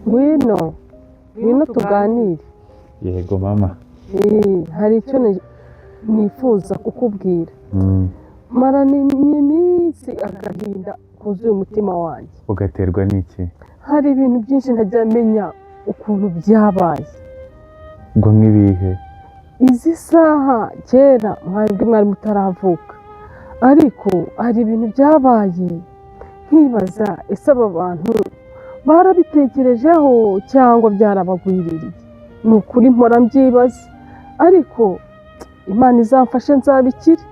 Ngwino, ngwino tuganire. Yego mama. Hari icyo nifuza kukubwira. Maranye iminsi agahinda kuzuye umutima wanjye. Ugaterwa n'iki? Hari ibintu byinshi ntajya menya ukuntu byabaye. Ngo nk'ibihe? Izi saha kera mwebwe mwari mutaravuka, ariko hari ibintu byabaye nkibaza ese aba bantu barabitekerejeho cyangwa byarabagwiririye? Ni ukuri mpora mbyibaza, ariko Imana izamfashe nzabikire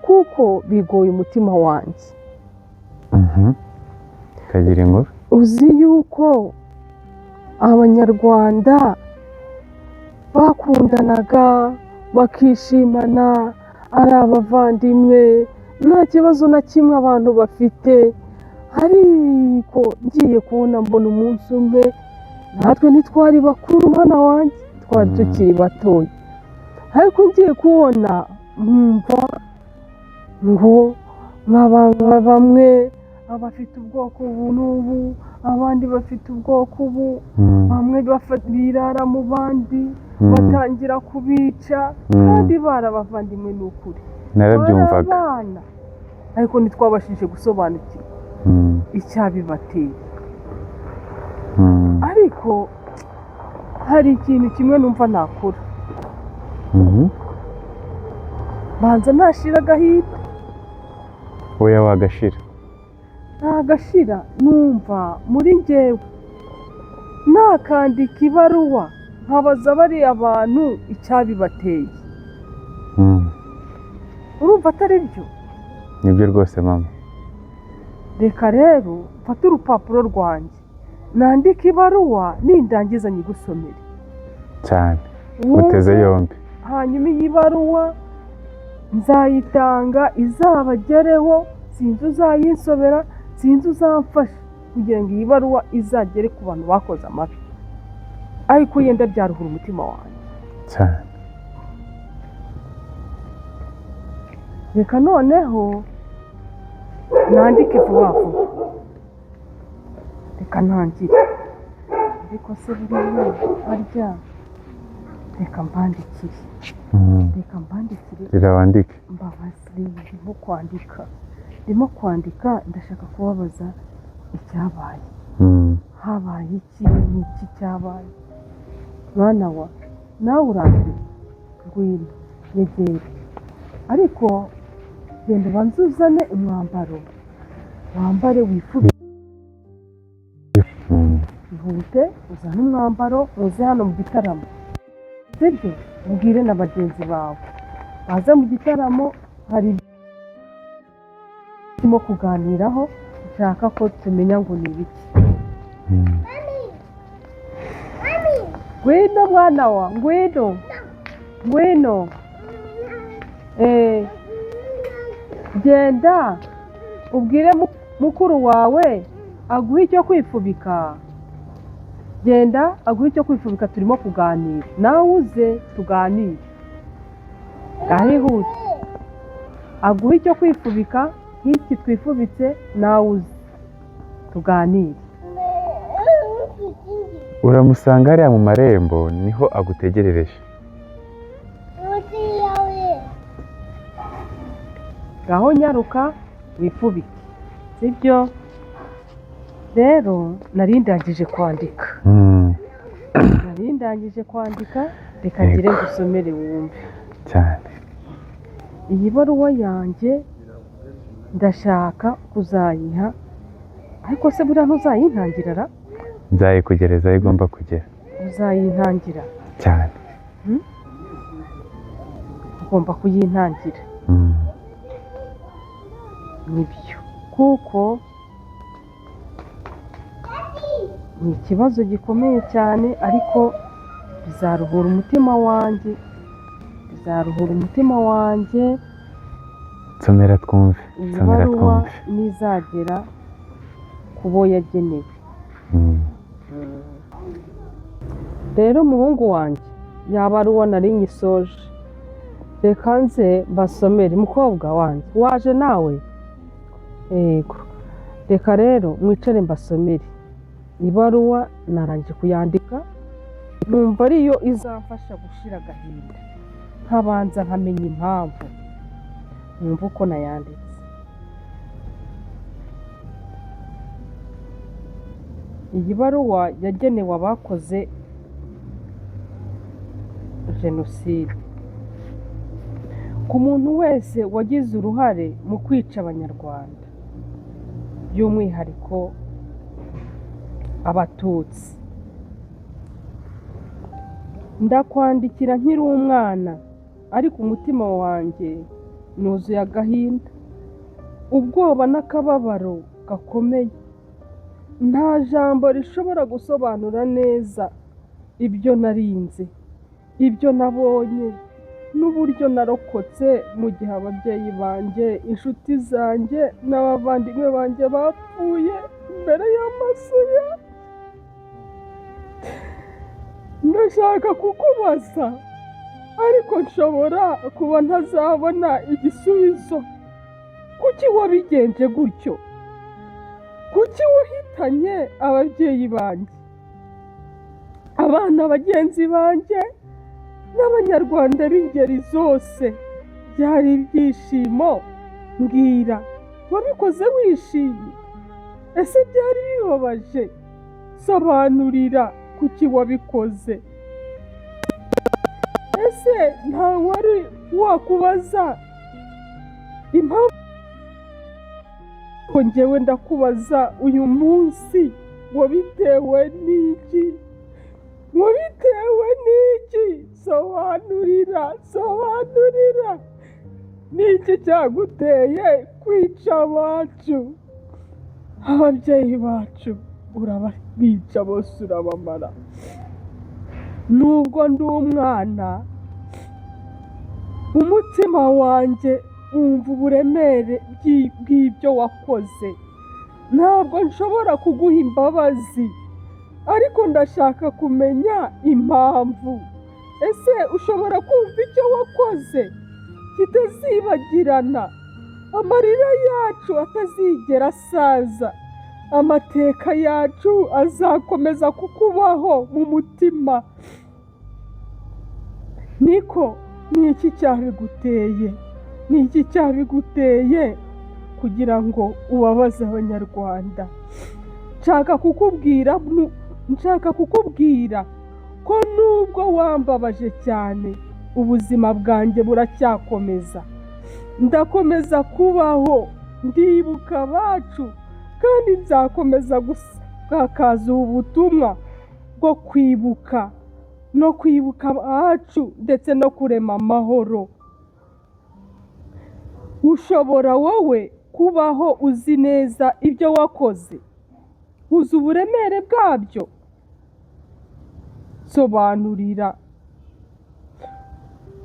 kuko bigoye umutima wanjye. Kagira inkuru. Uzi yuko Abanyarwanda bakundanaga bakishimana ari abavandimwe, nta kibazo na kimwe abantu bafite, ariko ngiye kubona mbona umunsi umwe natwe ntitwari bakuru mwana wanjye, twari tukiri batoya, ariko ngiye kubona nkumva ngo bamwe abafite ubwoko ubu n'ubu, abandi bafite ubwoko ubu, bamwe birara mu bandi, batangira kubica, kandi bari abavandimwe ni ukuri. Narabyumvaga. Bari abana, ariko ntitwabashije gusobanukirwa icyabibateye. Ariko hari ikintu kimwe numva nakora. Banza ntashira agahinda. Oya, wagashira. Ntagashira, numva muri njyewe nakandika ibaruwa nkabaza bariya bantu icyabibateye. Urumva atari byo? Nibyo rwose mama. Reka rero mfate urupapuro rwanjye nandike ibaruwa, nindangiza nyigusomere. Cyane, uteze yombi. Hanyuma iyi baruwa nzayitanga izabagereho, sinzi uzayinsomera, sinzi uzamfasha kugira ngo iyi baruwa izagere ku bantu bakoze amabi, ariko yenda byaruhura umutima wanjye. Cyane. Reka noneho nandike vuba vuba, reka ntangire. Ariko se buriya barya, reka mbandikire. Reka mbandikire. Gira wandike. Mbabazi, ndimo kwandika, ndimo kwandika, ndashaka kubabaza icyabaye. Habaye iki? Ni iki cyabaye? Mwana wa, nawe urambiwe, ngwino nyegera, ariko genda ubanze uzane umwambaro wambare wifubike. Ihute uzane umwambaro uze hano mu gitaramo, sibyo? Ubwire na bagenzi bawe baze mu gitaramo, hari ibyo turimo kuganiraho nshaka ko tumenya ngo ni ibiki. Ngwino mwana wa, ngwino, ngwino. Genda ubwire mukuru wawe aguhe icyo kwifubika. Genda aguhe icyo kwifubika, turimo kuganira, nawe uze tuganire. Ngaho ihute aguhe icyo kwifubika nk'iki twifubitse, nawe uze tuganire. Uramusanga hariya mu marembo, niho agutegerereje. Ngaho nyaruka wifubike, sibyo? Rero nari ndangije kwandika. Nari ndangije kwandika, reka ngire ngusomere wumve. Cyane. Iyi baruwa yanjye ndashaka kuzayiha, ariko se buriya ntuzayintangira ra? Nzayikugereza aho igomba kugera. Uzayintangira? Cyane. Ugomba kuyintangira. Nibyo, kuko ni ikibazo gikomeye cyane, ariko bizaruhura umutima wanjye, bizaruhura umutima wanjye. Nsomera twumve. Iyi Nsomera baruwa twumve. nizagera ku bo yagenewe. Rero umuhungu wanjye, yaba ari uwo nari nyisoje, reka nze mbasomere. Mukobwa wanjye, waje nawe? Yego, reka rero mwicare mbasomere. Ibaruwa narangije kuyandika, numva ariyo izamfasha gushira agahinda, nkabanza nkamenya impamvu. Numva uko nayanditse. Iyi baruwa yagenewe abakoze jenoside. Ku muntu wese wagize uruhare mu kwica Abanyarwanda, by'umwihariko Abatutsi. Ndakwandikira nkiri umwana, ariko umutima wanjye nuzuye agahinda, ubwoba n'akababaro gakomeye. Nta jambo rishobora gusobanura neza ibyo narinze, ibyo nabonye, n'uburyo narokotse mu gihe ababyeyi banjye, inshuti zanjye n'abavandimwe banjye bapfuye imbere y'amaso yanjye. Ndashaka kukubaza, ariko nshobora kuba ntazabona igisubizo. Kuki wabigenje gutyo? Kuki wahitanye ababyeyi banjye, abana bagenzi banjye n'Abanyarwanda b'ingeri zose? Byari ibyishimo? Mbwira, wabikoze wishimye? Ese byari bibabaje? Sobanurira kuki wabikoze. Ese nta wari wakubaza impamvu? Njyewe ndakubaza uyu munsi, wabitewe n'iki? Wabitewe n'iki? Sobanurira, sobanurira. N'iki cyaguteye kwica abacu? Ababyeyi bacu urababica bose, urabamara. Nubwo ndi umwana, umutima wanjye wumva uburemere bw'ibyo wakoze. Ntabwo nshobora kuguha imbabazi, ariko ndashaka kumenya impamvu. Ese ushobora kumva icyo wakoze kitazibagirana, amarira yacu atazigera asaza, amateka yacu azakomeza kukubaho mu mutima? Niko, ni iki cyabiguteye? Ni iki cyabiguteye kugira ngo ubabaze Abanyarwanda? Nshaka kukubwira ko nubwo wambabaje cyane, ubuzima bwanjye buracyakomeza. Ndakomeza kubaho, ndibuka abacu, kandi nzakomeza gusakaza ubu butumwa bwo kwibuka no kwibuka abacu ndetse no kurema amahoro. Ushobora wowe kubaho uzi neza ibyo wakoze, uzi uburemere bwabyo? Sobanurira.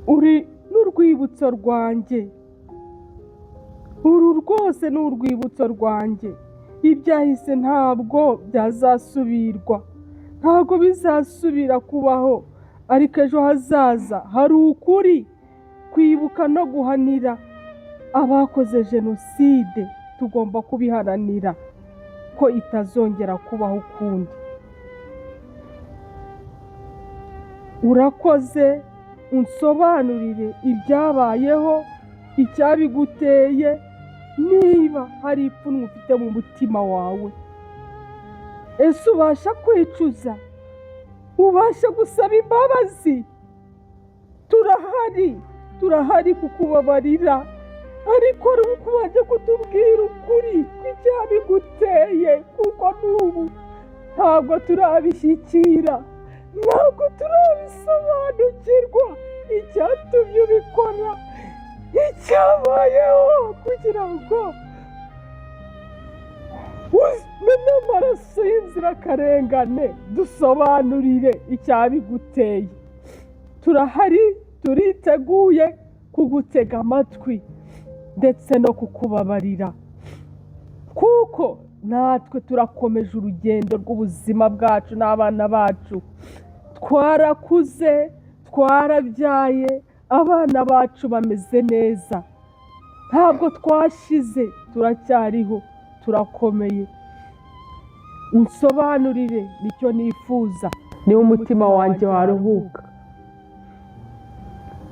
Uri n'urwibutso rwanjye, uru rwose ni urwibutso rwanjye. Ibyahise ntabwo byazasubirwa, ntabwo bizasubira kubaho, ariko ejo hazaza hari ukuri. Kwibuka no guhanira abakoze jenoside, tugomba kubiharanira ko itazongera kubaho ukundi. Urakoze, unsobanurire ibyabayeho, icyabiguteye, niba hari ipfunwe ufite mu mutima wawe. Ese ubasha kwicuza? Ubasha gusaba imbabazi? Turahari, turahari kukubabarira, ariko ari ukubanje kutubwira ukuri kw'icyabiguteye, kuko n'ubu ntabwo turabishyikira, ntabwo turabisobanukirwa icyatumye ubikora, icyabayeho kugira ngo umene amaraso y'inzirakarengane. Dusobanurire icyabiguteye. Turahari, turiteguye kugutega amatwi ndetse no kukubabarira, kuko natwe turakomeje urugendo rw'ubuzima bwacu n'abana bacu. Twarakuze, twarabyaye, abana bacu bameze neza, ntabwo twashize, turacyariho, turakomeye. Unsobanurire, nicyo nifuza, niba umutima wanjye waruhuka.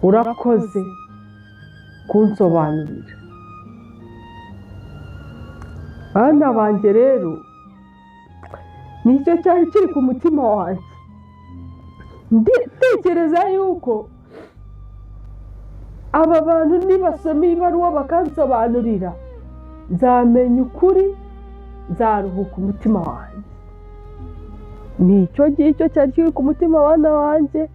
Urakoze kunsobanurira. Bana banjye rero, nicyo cyari kiri ku mutima wanjye. Nditekereza yuko aba bantu nibasoma ibaruwa bakansobanurira, nzamenya ukuri, nzaruhuka umutima wanjye. Nicyo ngicyo cyari kiri ku mutima bana wanjye,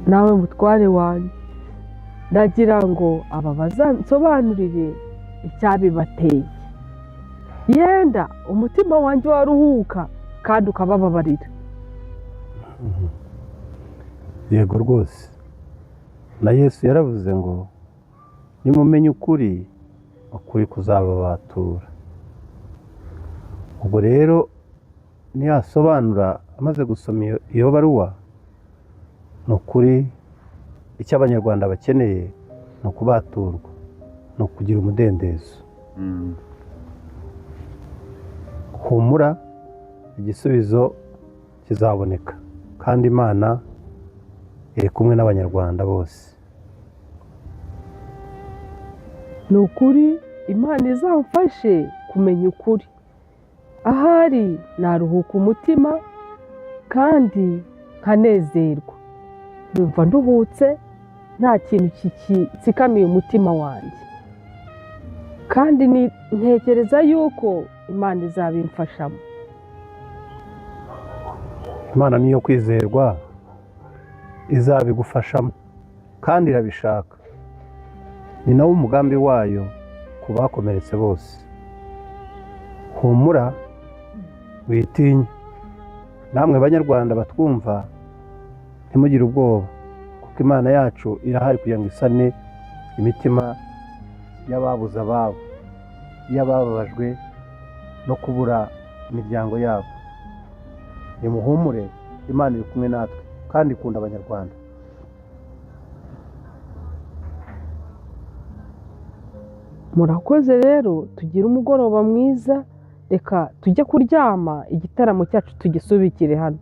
nawe mutware wanjye. Ndagira ngo aba bazansobanurire icyabibateye, yenda umutima wanjye waruhuka kandi ukabababarira. Yego rwose, na Yesu yaravuze ngo nimumenye ukuri, ukuri kuzababatura. Ubwo rero niyasobanura amaze gusoma iyo baruwa, ni ukuri icyo Abanyarwanda bakeneye ni ukubaturwa, ni ukugira umudendezo. Humura, igisubizo kizaboneka kandi Imana iri kumwe n'Abanyarwanda bose. Ni ukuri, Imana izamfashe kumenya ukuri. Ahari naruhuka umutima kandi nkanezerwa, numva nduhutse, nta kintu kitsikamiye umutima wanjye. Kandi ntekereza yuko Imana izabimfashamo. Imana niyo kwizerwa, izabigufashamo kandi irabishaka. Ni nawo umugambi wayo ku bakomeretse bose. Humura, witinya. Namwe Banyarwanda batwumva, ntimugire ubwoba, kuko Imana yacu irahari kugira ngo isane imitima y'ababuze ababo, y'abababajwe no kubura imiryango yabo. Nimuhumure, Imana iri kumwe natwe kandi ikunda Abanyarwanda. Murakoze rero, tugire umugoroba mwiza. Reka tujye kuryama, igitaramo cyacu tugisubikire hano,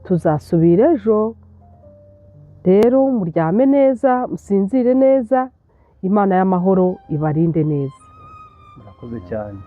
tuzasubira ejo. Rero muryame neza, musinzire neza, Imana y'amahoro ibarinde neza. Murakoze cyane.